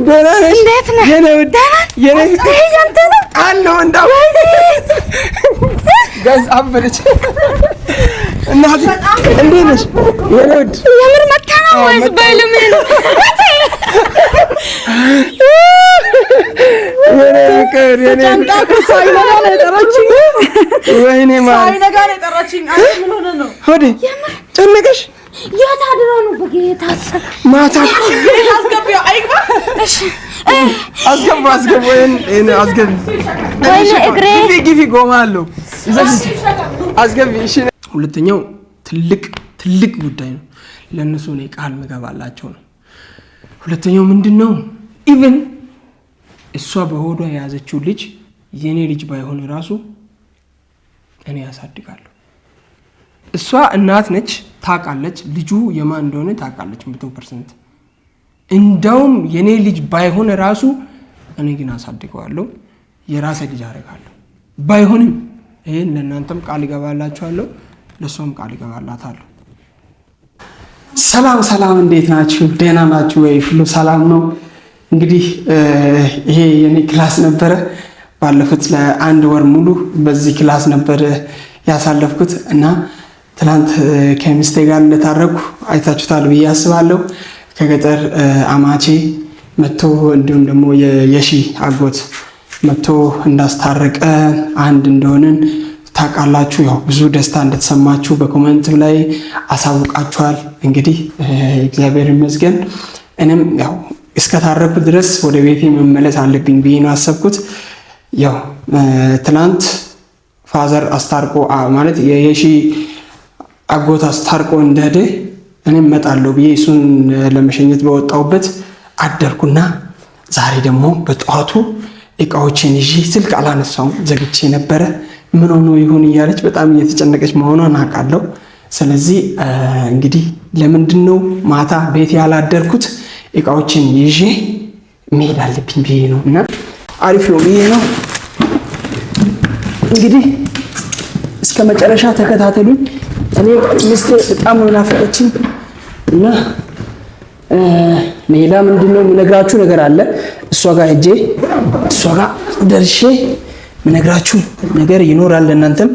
ደህና ነሽ? እንዴት ነህ? የኔ ውድ የኔ ይሄ ያንተ ነው? አለው እንዳው guys አበደች። እናቴ እንዴት ነሽ? የኔ ውድ የምር መታ ነው ወይስ በህልሜ ነው? የኔ ፍቅር የኔ ጨንቃ እኮ ሳይነጋ ነው የጠራችኝ። ወይኔ ማር ሳይነጋ ነው የጠራችኝ። አንተ ምን ሆነህ ነው? ሆዴ ጨነቀሽ? የት አድሮ ነው? በጌታ ስም ማታ አስገቢው አይግባ። እሺ፣ አስገቡ አስገቡ፣ ይሄን ይሄን አስገቢ። ወይኔ እግሬ። ግፊ ግፊ፣ ጎማ አለው ይዘሽ አስገቢ። እሺ። ሁለተኛው ትልቅ ትልቅ ጉዳይ ነው ለእነሱ እኔ ቃል ምገባላቸው ነው። ሁለተኛው ምንድን ነው? Even እሷ በሆዷ የያዘችው ልጅ የኔ ልጅ ባይሆን ራሱ እኔ ያሳድጋለሁ። እሷ እናት ነች፣ ታውቃለች። ልጁ የማን እንደሆነ ታውቃለች 100%። እንደውም የኔ ልጅ ባይሆን ራሱ እኔ ግን አሳድገዋለሁ፣ የራሴ ልጅ አደርጋለሁ። ባይሆንም ይህን ለእናንተም ቃል እገባላችኋለሁ፣ ለእሷም ቃል እገባላታለሁ። ሰላም ሰላም፣ እንዴት ናችሁ? ደህና ናችሁ ወይ? ሁሉ ሰላም ነው? እንግዲህ ይሄ የኔ class ነበረ። ባለፉት ለአንድ ወር ሙሉ በዚህ class ነበረ ያሳለፍኩት እና ትናንት ከሚስቴ ጋር እንደታረኩ አይታችሁታል ብዬ አስባለሁ። ከገጠር አማቼ መጥቶ እንዲሁም ደግሞ የሺ አጎት መጥቶ እንዳስታረቀ አንድ እንደሆንን ታውቃላችሁ። ያው ብዙ ደስታ እንደተሰማችሁ በ comment ላይ አሳውቃችኋል። እንግዲህ እግዚአብሔር ይመስገን። እኔም ያው እስከታረኩ ድረስ ወደ ቤቴ መመለስ አለብኝ ብዬ ነው ያሰብኩት። ያው ትናንት father አስታርቆ ማለት የሺ አጎት አስታርቆ እንደሄደ እኔም እመጣለሁ ብዬ እሱን ለመሸኘት በወጣሁበት አደርኩና ዛሬ ደግሞ በጠዋቱ እቃዎችን ይዤ ስልክ አላነሳውም ዘግቼ ነበረ። ምን ሆኖ ይሁን እያለች በጣም እየተጨነቀች መሆኗን አውቃለሁ። ስለዚህ እንግዲህ ለምንድን ነው ማታ ቤት ያላደርኩት? እቃዎችን ይዤ መሄድ አለብኝ ብዬ ነው እና አሪፍ ነው ብዬ ነው እንግዲህ እስከ መጨረሻ ተከታተሉኝ። እኔ ሚስቴ በጣም ነው ናፈቀችኝ እና ሌላ ምንድን ነው የምነግራችሁ ነገር አለ። እሷ ጋር ሄጄ እሷ ጋር ደርሼ የምነግራችሁ ነገር ይኖራል። እናንተም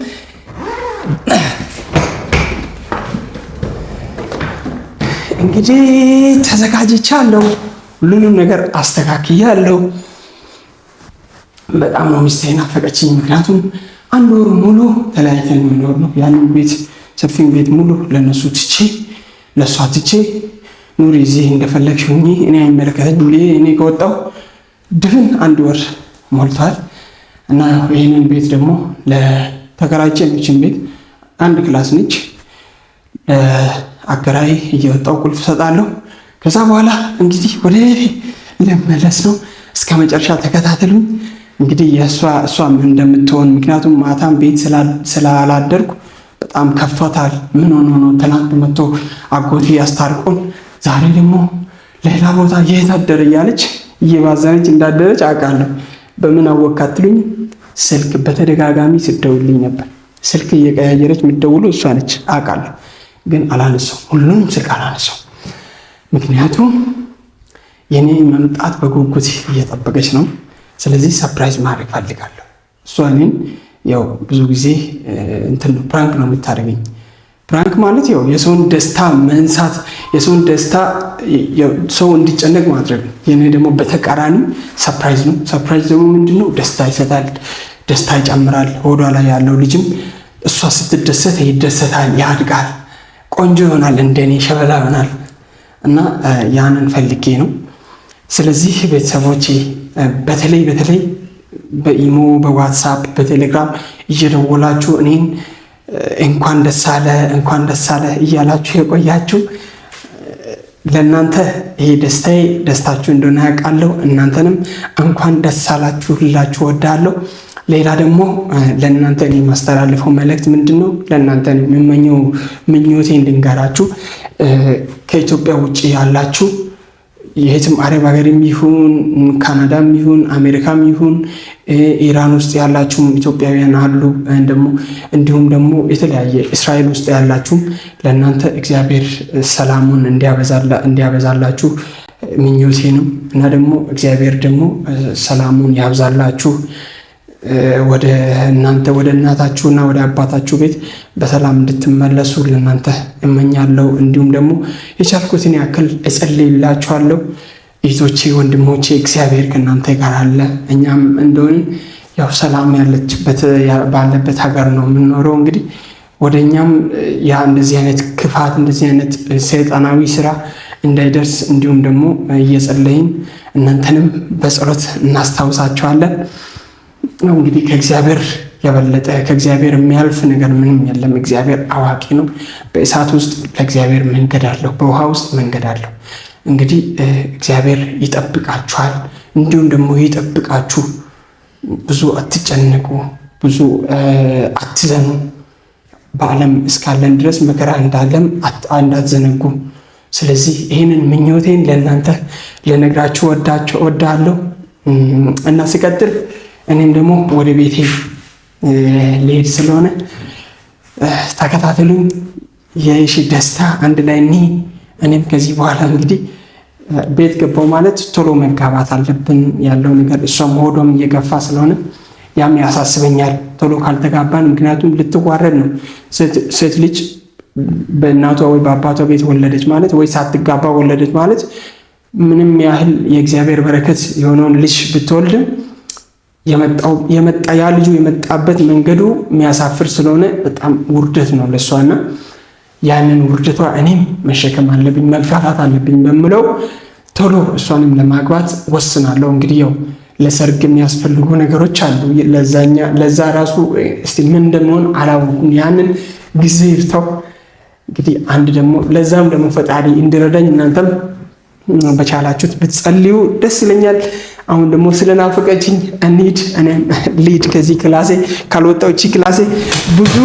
እንግዲህ ተዘጋጅቻለሁ፣ ሁሉንም ነገር አስተካክያለሁ። በጣም ነው ሚስቴ ናፈቀችኝ። ምክንያቱም አንድ ወር ሙሉ ተለያይተን የሚኖር ነው። ያንን ቤት ሰፊውን ቤት ሙሉ ለነሱ ትቼ ለእሷ ትቼ ኑሪ እዚህ እንደፈለግሽ ሁኚ፣ እኔ አይመለከተኝም ብዬ እኔ ከወጣሁ ድፍን አንድ ወር ሞልቷል። እና ይህንን ቤት ደግሞ ለተከራይቼ የሚችን ቤት አንድ class ነች ለአከራይ እየወጣሁ ቁልፍ ሰጣለሁ። ከዛ በኋላ እንግዲህ ወደ ልመለስ ነው። እስከ መጨረሻ ተከታተሉኝ። እንግዲህ የእሷ እሷ ምን እንደምትሆን ምክንያቱም ማታም ቤት ስላላደርኩ በጣም ከፍቷታል። ምን ሆኖ ነው ትናንት መጥቶ አጎቴ ያስታርቆን ዛሬ ደግሞ ሌላ ቦታ የት አደረ እያለች እየባዘነች እንዳደረች አውቃለሁ። በምን አወካትሉኝ? ስልክ በተደጋጋሚ ስደውልኝ ነበር። ስልክ እየቀያየረች የምትደውለው እሷ ነች አውቃለሁ። ግን አላነሳው፣ ሁሉንም ስልክ አላነሳው። ምክንያቱም የኔ መምጣት በጉጉት እየጠበቀች ነው። ስለዚህ surprise ማድረግ ፈልጋለሁ። እሷ እኔን ያው ብዙ ጊዜ እንትን ነው prank ነው የምታደርገኝ። Prank ማለት ያው የሰውን ደስታ መንሳት፣ የሰውን ደስታ ሰው እንዲጨነቅ ማድረግ ነው። የኔ ደግሞ በተቃራኒ surprise ነው። Surprise ደግሞ ምንድን ነው? ደስታ ይሰጣል፣ ደስታ ይጨምራል። ሆዷ ላይ ያለው ልጅም እሷ ስትደሰት ይደሰታል፣ ያድጋል፣ ቆንጆ ይሆናል፣ እንደኔ ሸበላ ይሆናል። እና ያንን ፈልጌ ነው። ስለዚህ ቤተሰቦቼ በተለይ በተለይ በኢሞ በዋትሳፕ በቴሌግራም እየደወላችሁ እኔን እንኳን ደስ አለ እንኳን ደስ አለ እያላችሁ የቆያችሁ ለእናንተ ይሄ ደስታዬ ደስታችሁ እንደሆነ ያውቃለሁ። እናንተንም እንኳን ደስ አላችሁ ልላችሁ ወዳለሁ። ሌላ ደግሞ ለእናንተ እኔ የማስተላልፈው መልእክት ምንድን ነው? ለእናንተ የምመኘው ምኞቴን ልንገራችሁ። ከኢትዮጵያ ውጭ ያላችሁ የትም አረብ ሀገርም ይሁን ካናዳም ይሁን አሜሪካም ይሁን ኢራን ውስጥ ያላችሁም ኢትዮጵያውያን አሉ፣ ደግሞ እንዲሁም ደግሞ የተለያየ እስራኤል ውስጥ ያላችሁም ለእናንተ እግዚአብሔር ሰላሙን እንዲያበዛላችሁ ምኞቴ ነው እና ደግሞ እግዚአብሔር ደግሞ ሰላሙን ያብዛላችሁ፣ ወደ እናንተ ወደ እናታችሁና ወደ አባታችሁ ቤት በሰላም እንድትመለሱ ለእናንተ እመኛለሁ። እንዲሁም ደግሞ የቻልኩትን ያክል እጸልይላችኋለሁ። እህቶቼ፣ ወንድሞቼ እግዚአብሔር ከእናንተ ጋር አለ። እኛም እንደሆን ያው ሰላም ያለችበት ባለበት ሀገር ነው የምንኖረው። እንግዲህ ወደ እኛም ያ እንደዚህ አይነት ክፋት፣ እንደዚህ አይነት ሰይጣናዊ ስራ እንዳይደርስ እንዲሁም ደግሞ እየጸለይን እናንተንም በጸሎት እናስታውሳችኋለን። እንግዲህ ከእግዚአብሔር የበለጠ፣ ከእግዚአብሔር የሚያልፍ ነገር ምንም የለም። እግዚአብሔር አዋቂ ነው። በእሳት ውስጥ ለእግዚአብሔር መንገድ አለው፣ በውሃ ውስጥ መንገድ አለው። እንግዲህ እግዚአብሔር ይጠብቃችኋል፣ እንዲሁም ደግሞ ይጠብቃችሁ። ብዙ አትጨነቁ፣ ብዙ አትዘኑ። በዓለም እስካለን ድረስ መከራ እንዳለም እንዳትዘነጉ። ስለዚህ ይህንን ምኞቴን ለእናንተ ልነግራችሁ እወዳለሁ እና ሲቀጥል እኔም ደግሞ ወደ ቤቴ ልሄድ ስለሆነ ተከታተሉኝ። የሺ ደስታ አንድ ላይ እኒ እኔም ከዚህ በኋላ እንግዲህ ቤት ገባው ማለት ቶሎ መጋባት አለብን ያለው ነገር፣ እሷም ሆዷም እየገፋ ስለሆነ ያም ያሳስበኛል። ቶሎ ካልተጋባን፣ ምክንያቱም ልትዋረድ ነው። ሴት ልጅ በእናቷ ወይ በአባቷ ቤት ወለደች ማለት ወይ ሳትጋባ ወለደች ማለት ምንም ያህል የእግዚአብሔር በረከት የሆነውን ልጅ ብትወልድም የመጣ ያ ልጁ የመጣበት መንገዱ የሚያሳፍር ስለሆነ በጣም ውርደት ነው ለእሷና ያንን ውርደቷ እኔም መሸከም አለብኝ፣ መጋፋት አለብኝ በምለው ቶሎ እሷንም ለማግባት ወስናለሁ። እንግዲህ ያው ለሰርግ የሚያስፈልጉ ነገሮች አሉ። ለዛኛ ለዛ ራሱ እስቲ ምን እንደሚሆን አላወኩም። ያንን ጊዜ ይፍታው። እንግዲህ አንድ ደግሞ ለዛም ደግሞ ፈጣሪ እንዲረዳኝ እናንተም በቻላችሁት ብትጸልዩ ደስ ይለኛል። አሁን ደግሞ ስለናፈቀችኝ እንሂድ፣ እኔም ልሂድ ከዚህ ክላሴ ካልወጣሁ እቺ ክላሴ ብዙ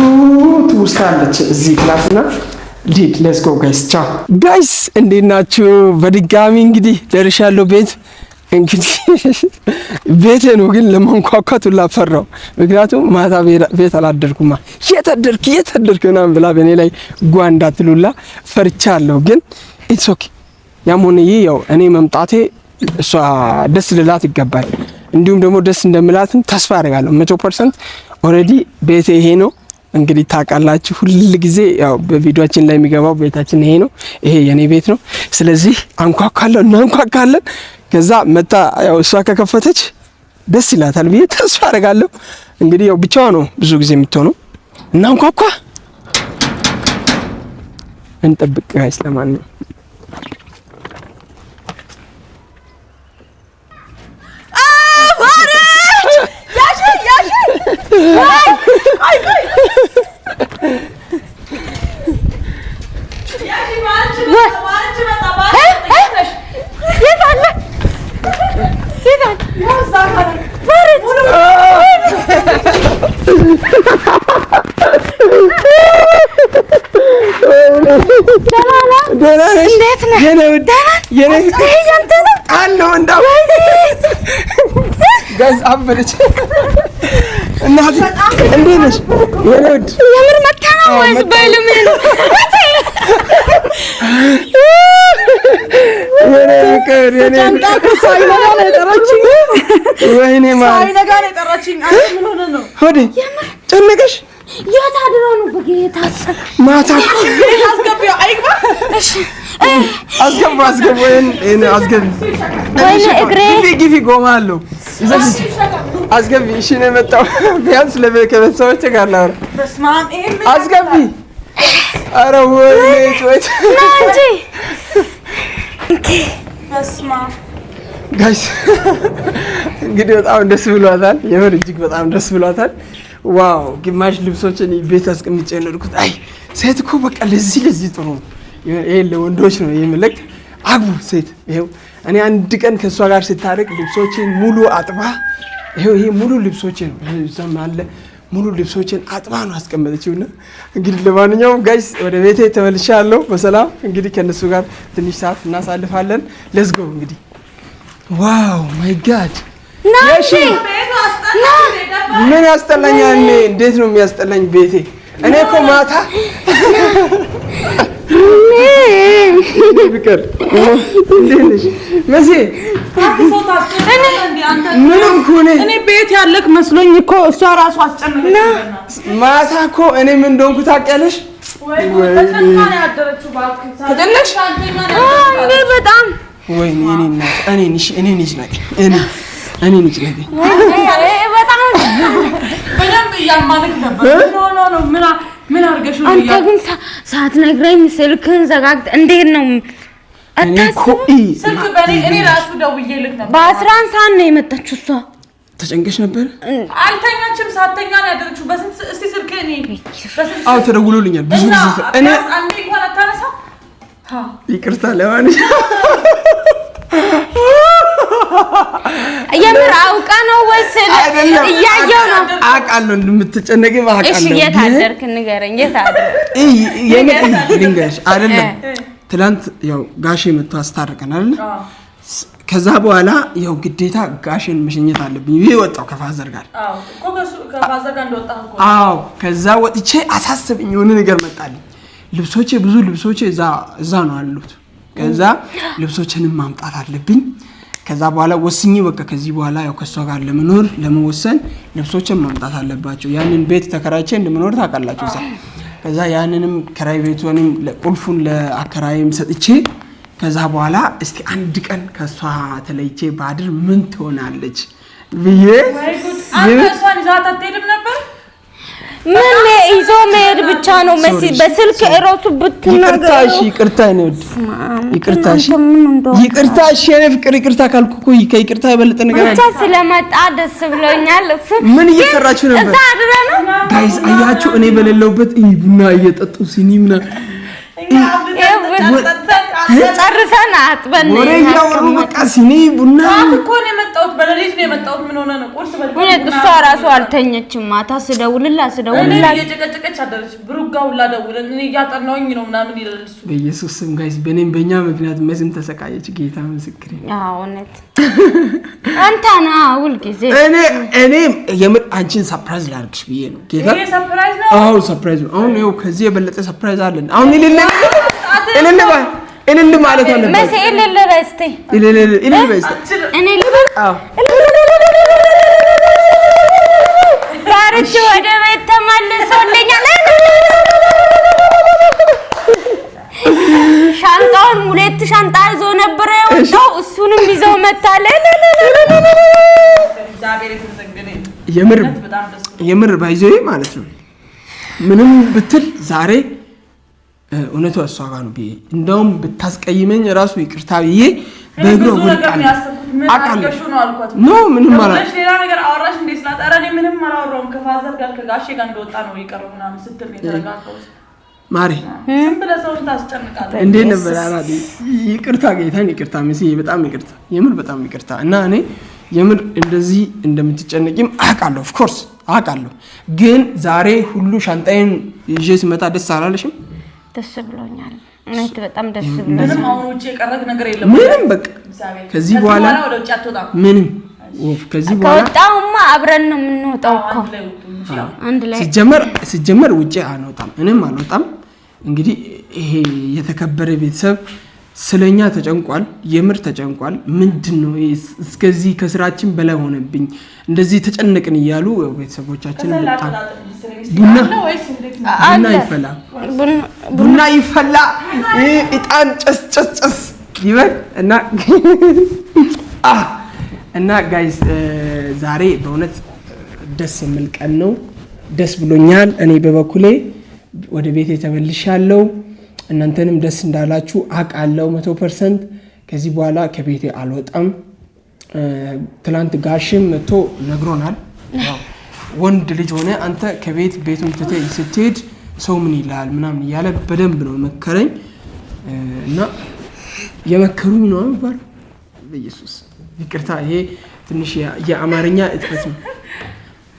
ትውስታ አለች እዚህ class ና ልሂድ። Let's go guys፣ ቻው guys፣ እንዴት ናችሁ? በድጋሚ እንግዲህ ደርሻለሁ ቤት። እንግዲህ ቤቴ ነው፣ ግን ለማንኳኳት ሁላ ፈራሁ። ምክንያቱም ማታ ቤት አላደርኩማ። የት አደርክ፣ የት አደርክ ምናምን ብላ በእኔ ላይ ጓ እንዳትሉላ ፈርቻለሁ። ግን it's okay። ያም ሆነ ይህ ያው እኔ መምጣቴ እሷ ደስ ልላት ይገባል። እንዲሁም ደግሞ ደስ እንደምላትም ተስፋ አደርጋለሁ። 100%። Already ቤቴ ይሄ ነው። እንግዲህ ታውቃላችሁ፣ ሁል ጊዜ ያው በቪዲዮአችን ላይ የሚገባው ቤታችን ይሄ ነው። ይሄ የኔ ቤት ነው። ስለዚህ አንኳኳለሁ፣ እናንኳኳለን። ከዛ መጣ ያው እሷ ከከፈተች ደስ ይላታል ብዬ ተስፋ አደርጋለሁ። እንግዲህ ያው ብቻዋ ነው ብዙ ጊዜ የምትሆነው። እናንኳኳ፣ እንጠብቅ guys። ለማንኛውም የት አለ? የት አለ? ማረት። ደህና ነሽ? እንዴት ነህ? የኔ ውድ፣ የኔ ይሄ ያንተ ነው? አለሁ እንዳው guys፣ አበደች እናቴ። እንዴት ነሽ የኔ ውድ? የምር መታ ነው ወይስ በህልሜ ነው? የኔ ፍቅር፣ የኔ ጨንቃ እኮ ሳይነጋ ነው የጠራችኝ። ወይኔ ማር። ሳይነጋ ነው የጠራችኝ። አንተ ምን ሆነህ ነው? ሆዴ ጨነቀሽ? የት አድሮ ነው በጌታ ስም? ማታ። ቤት አስገቢው አይግባ። እሺ። አስገቡ፣ አስገቡ፣ ይሄን ይሄን አስገቢ። ወይኔ እግሬ። ግፊ፣ ግፊ፣ ጎማ አለው፣ ይዘሽ አስገቢ። እሺ ነው የመጣው። ቢያንስ ከቤተሰቦቼ ጋር ላውራ። በስመ አብ፣ ይሄ ምን? አስገቢ። ኧረ ወይኔ ጩኸት! ና እንጂ። በስመ አብ። Guys፣ እንግዲህ በጣም ደስ ብሏታል። የምር እጅግ በጣም ደስ ብሏታል። Wow፣ ግማሽ ልብሶችን ቤት አስቀምጬ ነው የሄድኩት። አይ ሴት እኮ በቃ ለዚህ ለዚህ ጥሩ ነው። ይሄ ለወንዶች ነው ይሄ መልእክት። አግቡ ሴት። ይሄው እኔ አንድ ቀን ከእሷ ጋር ስታረቅ ልብሶችን ሙሉ አጥባ፣ ይሄው ይሄ ሙሉ ልብሶቼ ነው፣ እዛም አለ፣ ሙሉ ልብሶችን አጥባ ነው አስቀመጠችው። እና እንግዲህ ለማንኛውም guys ወደ ቤቴ ተመልሻለሁ በሰላም። እንግዲህ ከእነሱ ጋር ትንሽ ሰዓት እናሳልፋለን። Let's go እንግዲህ። Wow my God! ና የሺ እንጂ። ቤቱ አስጠላ። ምን ያስጠላኛል? እኔ እንዴት ነው የሚያስጠላኝ ቤቴ? እኔ እኮ ማታ ፍቅር እንዴት ነሽ መሲ? ምንም እኮ እኔ ቤት ያለክ መስሎኝ እኮ እሷ ራሱ አስጨነቀች። ማታ እኮ እኔ ምን እንደሆንኩ ታውቂያለሽ? ተጨነቅሽ? እንዴ በጣም ወይኔ እኔ እናት እኔን እሺ እኔን ይጭነቀኝ እኔን ይጭነቀኝ። በጣም በደንብ እያማንክ ነበር። No no no ምን ምን አድርገሽ ነው? አንተ ግን ሳትነግረኝ ስልክህን ዘጋግተህ እንዴት ነው? እኔ እኮ ስልክ በእኔ እኔ ራሱ ደውዬልክ ነበር። በ11 ሰዓት ነው የመጣችው እሷ። ተጨንቀሽ ነበር? አልተኛችም። ሳተኛ ነው ያደረችው። በስንት እስቲ ስልክ እኔ በስንት አዎ ተደውሎልኛል ብዙ እና ጊዜ እኔ ቢያንስ አንዴ እንኳን አታነሳ። ይቅርታ ለማንኛውም የምር አውቃ ነው ወይስ አይደለም እያየው ነው? አውቃለሁ እንደምትጨነቂ እሺ አውቃለሁ። የት አደርክ ንገረኝ። የት አደርክ? የምር ልንገርሽ አይደለም ትላንት ያው ጋሼ መጥቶ አስታርቀን አይደለ? ከዛ በኋላ ያው ግዴታ ጋሼን መሸኘት አለብኝ ብዬ ወጣሁ ከ father ጋር። አዎ እኮ ከሱ ከ father ጋር እንደወጣህ እኮ አዎ ከዛ ወጥቼ አሳስብኝ የሆነ ነገር መጣልኝ። ልብሶቼ ብዙ ልብሶቼ እዛ እዛ ነው አሉት። ከዛ ልብሶችንም ማምጣት አለብኝ። ከዛ በኋላ ወስኜ በቃ ከዚህ በኋላ ያው ከእሷ ጋር ለመኖር ለመወሰን ልብሶችን ማምጣት አለባቸው። ያንን ቤት ተከራይቼ እንደምኖር ታውቃላችሁ እዛ። ከዛ ያንንም ከራይ ቤቱንም ቁልፉን ለአከራይም ሰጥቼ ከዛ በኋላ እስቲ አንድ ቀን ከእሷ ተለይቼ ባድር ምን ትሆናለች ብዬ ወይ ጉድ! አንተ እሷን ይዘሃት አትሄድም ነበር? ምን ይዞ መሄድ ብቻ ነው መሲ። Sorry። በስልክ እራሱ ይቅርታ ብትናገረው እሺ፣ ይቅርታ የኔ ውድ ይቅርታ እሺ፣ ምን እንደሆነ ይቅርታ እሺ፣ የኔ ፍቅር ይቅርታ ካልኩ እኮ ከይቅርታ የበለጠ ነገር ብቻ አለ? ስለመጣ ደስ ብሎኛል። እሱ ምን እየሰራችሁ ነበር? እዛ አድረ ነው Guys አያችሁ፣ እኔ በሌለሁበት ይህ ቡና እየጠጡ ሲኒ ምናምን እኛ አብልተን ጠጥተን ጨርሰን አጥበን ነው ወሬ እያወሩ በቃ ሲኒ ቡና ጠዋት እኮ ነው የመጣሁት፣ በሌሊት ነው የመጣሁት። ምን ሆነ ነው? ቁርስ በልተን እውነት ቡና እሷ ራሱ አልተኘችም። ማታ ስደውልላት እኔን ስደውልላት እየጨቀጨቀች አደረች። ብሩክ ጋር ሁላ ደውለን እኔ እያጠናሁኝ ነው ምናምን ይላል እሱ። በኢየሱስ ስም guys፣ በእኔም በእኛ ምክንያት መስም ተሰቃየች። ጌታ ምስክሬ። አዎ እውነት አንተ ና ሁልጊዜ እኔ የምር አንቺን surprise ላድርግሽ ብዬ ነው ጌታ። ይሄ surprise ነው። አዎ surprise ነው። አሁን ይኸው ከዚህ የበለጠ surprise አለን። አሁን እልል እልል በይ እልል ማለት አለበት። መሲ እልል በይ እስቲ እልል እልል በይ እስቲ። እኔ ልበል አዎ ባርች ወደ ቤት ተመልሶልኛል። ሻንጣውን ሁለት ሻንጣ ይዞ ነበረ የወጣው። እሱንም ይዘው መታለ። እግዚአብሔር የተመሰገነ ይሁን። የምር እውነት በጣም ደስ ብሎኛል። የምር ባይዘ ማለት ነው። ምንም ብትል ዛሬ እውነቱ እሷ ጋር ነው ብዬ እንደውም ብታስቀይመኝ ራሱ ይቅርታ ብዬ በእግሯ ብዙ ነገር ነው ወድቃለሁ። ያሰብኩት። ምን አውቃለሁ። አድርገሽው ነው አልኳት። No ምንም አላ ደውለሽ ሌላ ነገር አወራሽ እንዴ ስላት፣ ኧረ እኔ ምንም አላወራሁም ከ father ጋር ከጋሼ ጋር እንደወጣ ነው የቀረው ምናምን ስትል ነው የተረጋጋሁት። ማሬ ዝም ብለህ ሰውን ታስጨንቃለህ። እንዴት ነበር? አራዲ ይቅርታ፣ ጌታን ይቅርታ፣ መሲ በጣም ይቅርታ፣ የምር በጣም ይቅርታ። እና እኔ የምር እንደዚህ እንደምትጨነቂም አውቃለሁ፣ of course አውቃለሁ። ግን ዛሬ ሁሉ ሻንጣዬን ይዤ ስመጣ ደስ አላለሽም? ደስ ብሎኛል። እውነት በጣም ደስ ብሎኛል። ምንም አሁን ውጭ የቀረህ ነገር የለም። ምንም በቃ እግዚአብሔር ከዚህ በኋላ ወደ ውጭ አትወጣም። ምንም ወፍ ከዚህ በኋላ ከወጣሁማ አብረን ነው የምንወጣው እኮ አንድ ላይ ውጡ እንጂ አንድ ላይ ሲጀመር ውጭ አንወጣም፣ እኔም አልወጣም። እንግዲህ ይሄ የተከበረ ቤተሰብ ስለኛ ተጨንቋል፣ የምር ተጨንቋል። ምንድን ነው ይሄ እስከዚህ ከስራችን በላይ ሆነብኝ፣ እንደዚህ ተጨነቅን እያሉ ያው ቤተሰቦቻችን ከሰል በጣም አቀጣጥል መሰለኝ። እስኪ ቡና አለ ወይስ እንዴት ነው? ቡና አለ። ይፈላ ቡና- ቡና ይፈላ፣ ይህ እጣን ጭስ ጭስ ጭስ ይበል እና እና guys ዛሬ በእውነት ደስ የሚል ቀን ነው። ደስ ብሎኛል። እኔ በበኩሌ ወደ ቤቴ ተመልሻለሁ። እናንተንም ደስ እንዳላችሁ አውቃለሁ 100%። ከዚህ በኋላ ከቤቴ አልወጣም። ትላንት ጋሽም መጥቶ ነግሮናል። ያው ወንድ ልጅ ሆነ አንተ ከቤት ቤቱን ትተህ ስትሄድ ሰው ምን ይላል ምናምን እያለ በደንብ ነው መከረኝ እና የመከሩኝ ነው የሚባለው። በኢየሱስ ይቅርታ፣ ይሄ ትንሽ የአማርኛ እጥረት ነው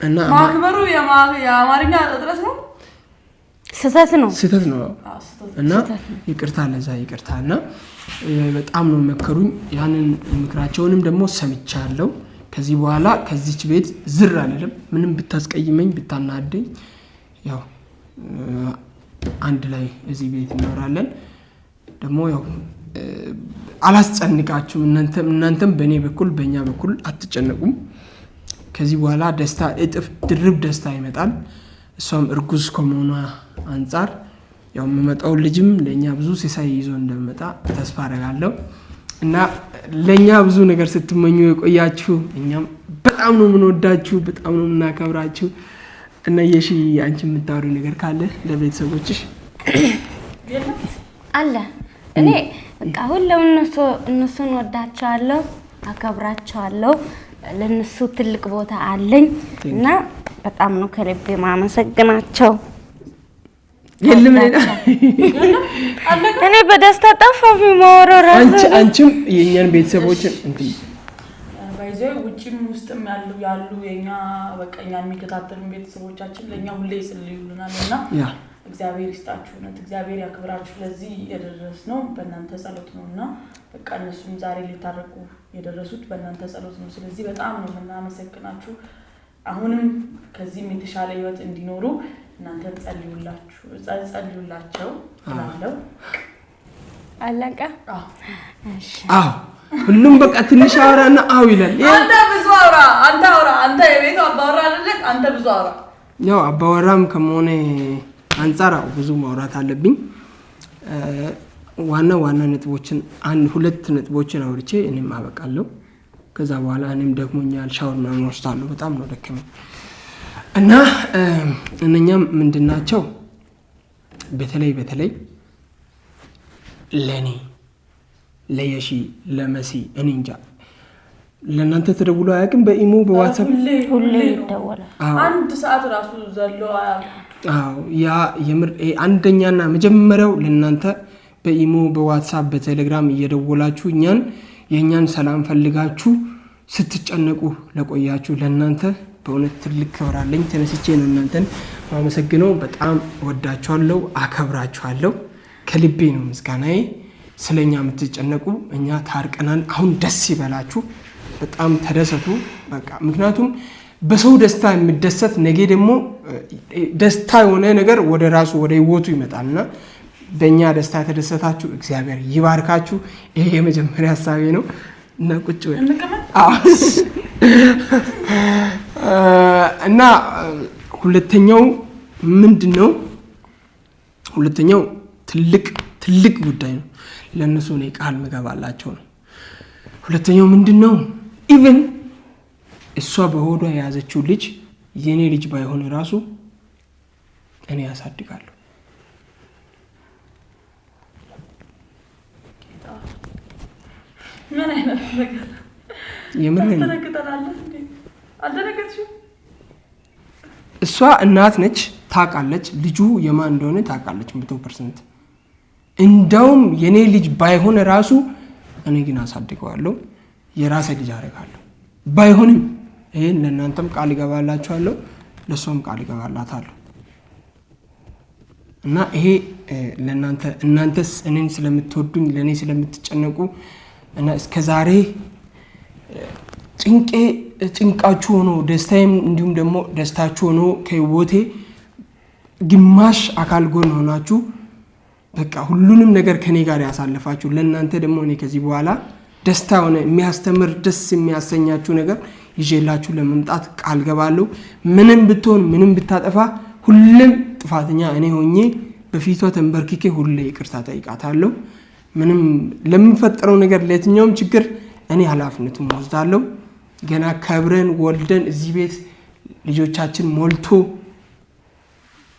እና ማክበሩ የአማርኛ እጥረት ነው። ስህተት ነው። ስህተት ነው አዎ፣ ስህተት እና ይቅርታ ለዛ ይቅርታ እና በጣም ነው መከሩኝ። ያንን ምክራቸውንም ደግሞ ሰምቻለሁ። ከዚህ በኋላ ከዚች ቤት ዝር አልልም። ምንም ብታስቀይመኝ ብታናደኝ፣ ያው አንድ ላይ እዚህ ቤት እንኖራለን። ደግሞ ያው አላስጨንቃችሁም። እናንተም በእኔ በኩል በእኛ በኩል አትጨነቁም። ከዚህ በኋላ ደስታ እጥፍ ድርብ ደስታ ይመጣል። እሷም እርጉዝ ከመሆኗ አንጻር ያው የምመጣው ልጅም ለእኛ ብዙ ሲሳይ ይዞ እንደመጣ ተስፋ አደርጋለሁ እና ለእኛ ብዙ ነገር ስትመኙ የቆያችሁ እኛም በጣም ነው የምንወዳችሁ፣ በጣም ነው የምናከብራችሁ። እና የሺ አንቺ የምታወሪው ነገር ካለ ለቤተሰቦችሽ? አለ። እኔ በቃ ሁሉም እነሱን ወዳቸዋለሁ፣ አከብራቸዋለሁ። ለእነሱ ትልቅ ቦታ አለኝ እና በጣም ነው ከልቤ ማመሰግናቸው። የለም ሌላ? እኔ በደስታ ጠፋብኝ የማወራው ራሱ። አንቺም የእኛን ቤተሰቦችን እንትን By the way ውጭም ውስጥም ያሉ የኛ በቃ እኛን የሚከታተሉ ቤተሰቦቻችን ለእኛ ሁሌ ይጸልዩልናል እና እግዚአብሔር ይስጣችሁ፣ እውነት እግዚአብሔር ያክብራችሁ። ለዚህ የደረስነው በእናንተ ጸሎት ነው እና በቃ እነሱም ዛሬ ሊታረቁ የደረሱት በእናንተ ጸሎት ነው። ስለዚህ በጣም ነው የምናመሰግናችሁ። አሁንም ከዚህም የተሻለ ህይወት እንዲኖሩ እናንተ ጸልዩላቸው እላለሁ። አለቀ። አዎ። እሺ። አዎ፣ ሁሉም በቃ ትንሽ አወራና አዎ ይላል። አንተ ብዙ አውራ፣ አንተ አውራ፣ አንተ የቤቱ አባወራ አይደለህ? አንተ ብዙ አውራ። ያው አባወራም ከመሆኔ አንጻር አዎ ብዙ ማውራት አለብኝ። ዋና ዋና ነጥቦችን አንድ ሁለት ነጥቦችን አውርቼ እኔም አበቃለሁ። ከዛ በኋላ እኔም ደክሞኛል፣ ሻወር ምናምን ወስዳለሁ። በጣም ነው ደከመኝ እና እነኛም ምንድን ናቸው? በተለይ በተለይ ለእኔ፣ ለየሺ፣ ለመሲ፣ እኔ እንጃ ለእናንተ ተደውሎ አያውቅም? በኢሞ፣ በዋትሳፕ? ሁሌ። ሁሌ ነው። ይደወላል። አንድ ሰዓት ራሱ ዘሎ አያውቅም። አዎ፣ ያ የምር ይሄ አንደኛና መጀመሪያው ለእናንተ በኢሞ፣ በዋትሳፕ፣ በቴሌግራም እየደወላችሁ እኛን የእኛን ሰላም ፈልጋችሁ ስትጨነቁ ለቆያችሁ ለእናንተ በእውነት ትልቅ ክብር አለኝ። ተነስቼ ነው እናንተን ማመሰግነው። በጣም እወዳችኋለሁ፣ አከብራችኋለሁ። ከልቤ ነው ምስጋናዬ። ስለ እኛ የምትጨነቁ እኛ ታርቀናል። አሁን ደስ ይበላችሁ፣ በጣም ተደሰቱ። በቃ ምክንያቱም በሰው ደስታ የሚደሰት ነገ ደግሞ ደስታ የሆነ ነገር ወደ ራሱ ወደ ህይወቱ ይመጣልና በእኛ ደስታ የተደሰታችሁ እግዚአብሔር ይባርካችሁ። ይሄ የመጀመሪያ ሀሳቤ ነው እና ቁጭ በል። እንቀመጥ። አዎ። እና ሁለተኛው ምንድን ነው? ሁለተኛው ትልቅ ትልቅ ጉዳይ ነው። ለእነሱ እኔ ቃል ምገባላቸው ነው። ሁለተኛው ምንድን ነው? Even እሷ በሆዷ የያዘችው ልጅ የእኔ ልጅ ባይሆን ራሱ እኔ ያሳድጋለሁ። ምን አይነት ነገር? የምር ነው። ታስደነግጠናለህ እንዴ? አልደነገጥሽም? እሷ እናት ነች፣ ታውቃለች። ልጁ የማን እንደሆነ ታውቃለች 100%። እንደውም የኔ ልጅ ባይሆን ራሱ እኔ ግን አሳድገዋለሁ፣ የራሴ ልጅ አደርጋለሁ። ባይሆንም ይህን ለእናንተም ቃል እገባላችኋለሁ፣ ለእሷም ቃል እገባላታለሁ። እና ይሄ ለእናንተ እናንተስ እኔን ስለምትወዱኝ ለእኔ ስለምትጨነቁ እና እስከ ዛሬ ጭንቄ ጭንቃችሁ ሆኖ ደስታዬም እንዲሁም ደግሞ ደስታችሁ ሆኖ ከህይወቴ ግማሽ አካል ጎን ሆናችሁ በቃ ሁሉንም ነገር ከኔ ጋር ያሳለፋችሁ ለእናንተ ደግሞ እኔ ከዚህ በኋላ ደስታ ሆነ የሚያስተምር ደስ የሚያሰኛችሁ ነገር ይዤላችሁ ለመምጣት ቃል ገባለሁ። ምንም ብትሆን ምንም ብታጠፋ ሁሌም ጥፋተኛ እኔ ሆኜ በፊቷ ተንበርክኬ ሁሌ ይቅርታ ጠይቃታለሁ። ምንም ለሚፈጠረው ነገር ለየትኛውም ችግር እኔ ኃላፊነቱን ወስዳለሁ። ገና ከብረን ወልደን እዚህ ቤት ልጆቻችን ሞልቶ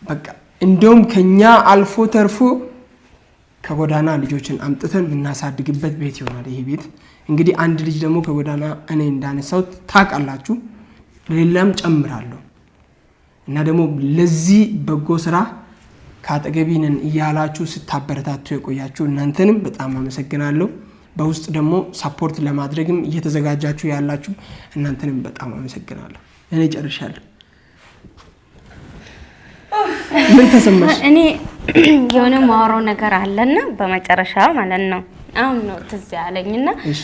በቃ እንደውም ከኛ አልፎ ተርፎ ከጎዳና ልጆችን አምጥተን የምናሳድግበት ቤት ይሆናል ይሄ ቤት። እንግዲህ አንድ ልጅ ደግሞ ከጎዳና እኔ እንዳነሳው ታውቃላችሁ፣ ሌላም ጨምራለሁ እና ደግሞ ለዚህ በጎ ስራ ከአጠገቢ ነን እያላችሁ ስታበረታቱ የቆያችሁ እናንተንም በጣም አመሰግናለሁ። በውስጥ ደግሞ support ለማድረግም እየተዘጋጃችሁ ያላችሁ እናንተንም በጣም አመሰግናለሁ። እኔ ጨርሻለሁ። ምን ተሰማሽ? እኔ የሆነ ማወራው ነገር አለና በመጨረሻ ማለት ነው አሁን ነው ትዝ ያለኝና እሺ።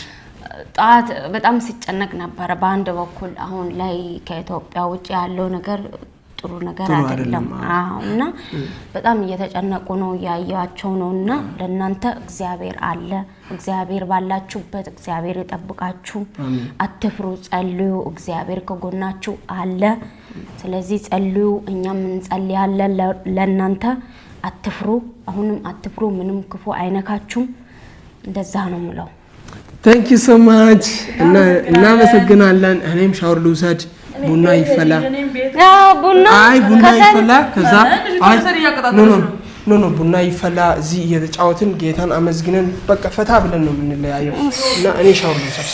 ጠዋት በጣም ሲጨነቅ ነበረ። በአንድ በኩል አሁን ላይ ከኢትዮጵያ ውጭ ያለው ነገር ጥሩ ነገር ጥሩ አይደለም። አይደለም። አዎ፣ እና በጣም እየተጨነቁ ነው፣ እያያቸው ነው። እና ለእናንተ እግዚአብሔር አለ። እግዚአብሔር ባላችሁበት እግዚአብሔር ይጠብቃችሁ። አትፍሩ፣ ጸልዩ። እግዚአብሔር ከጎናችሁ አለ። ስለዚህ ጸልዩ፣ እኛም እንጸልያለን ለእናንተ። አትፍሩ፣ አሁንም አትፍሩ። ምንም ክፉ አይነካችሁም። እንደዛ ነው ምለው። Thank you so much፣ እናመሰግናለን። እኔም ሻወር ልውሰድ፣ ቡና ይፈላ። እኔም ቤት ቡና አይ፣ ቡና ከሰል ይፈላ። ከዛ ልጅቷ አይ ከሰል no እያቀጣጠለች no ነው። No, ቡና ይፈላ። እዚህ እየተጫወትን ጌታን አመስግነን በቃ ፈታ ብለን ነው የምንለያየው። እና እኔ ሻወር ልውሰድ።